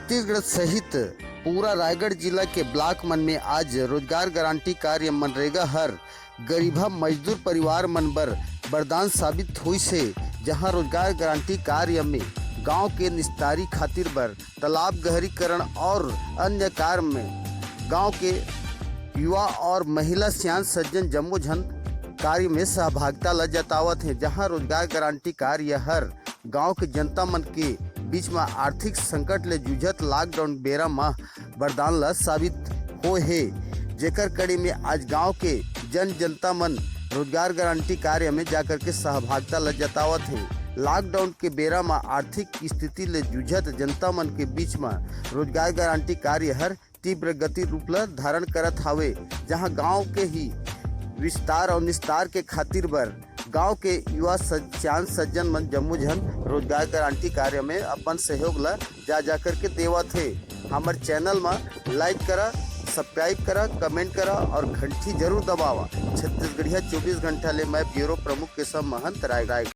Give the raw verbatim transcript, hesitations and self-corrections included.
छत्तीसगढ़ सहित पूरा रायगढ़ जिला के ब्लॉक मन में आज रोजगार गारंटी कार्य मनरेगा हर गरीबा मजदूर परिवार मन बर वरदान साबित होइस हे, जहां रोजगार गारंटी कार्य में गांव के निस्तारी खातिर बर तालाब गहरीकरण और अन्य कार्य में गांव के युवा और महिला सियान सज्जन जम्मो झन कार्य में सहभागिता ल जतावत हे, जहां रोजगार गारंटी कार्य हर गांव के जनता मन के बीच म आर्थिक संकट ले जूझत लॉकडाउन बेरा म वरदान ल साबित होए हे, जेकर कड़ी में आज गांव के जन जनता मन रोजगार गारंटी कार्य में जाकर के सहभागिता ल जतावत हे। लॉकडाउन के बेरा म आर्थिक स्थिति ले जूझत जनता मन के बीच म रोजगार गारंटी कार्य हर तीव्र गति रूप ल धारण करत हावे, जहां गांव के ही विस्तार और निस्तार के खातिर बर गांव के युवा सज्जान सज्जन मन जम्मो झन रोजगार गारंटी कार्य में अपन सहयोग ल जा जा करके देवत हे। हमर चैनल म लाइक करा, सब्सक्राइब करा, कमेंट करा और घंटी जरूर दबावा। छत्तीसगढ़िया चौबीस घंटा ले मैं ब्यूरो प्रमुख केशव महंत रायगढ़।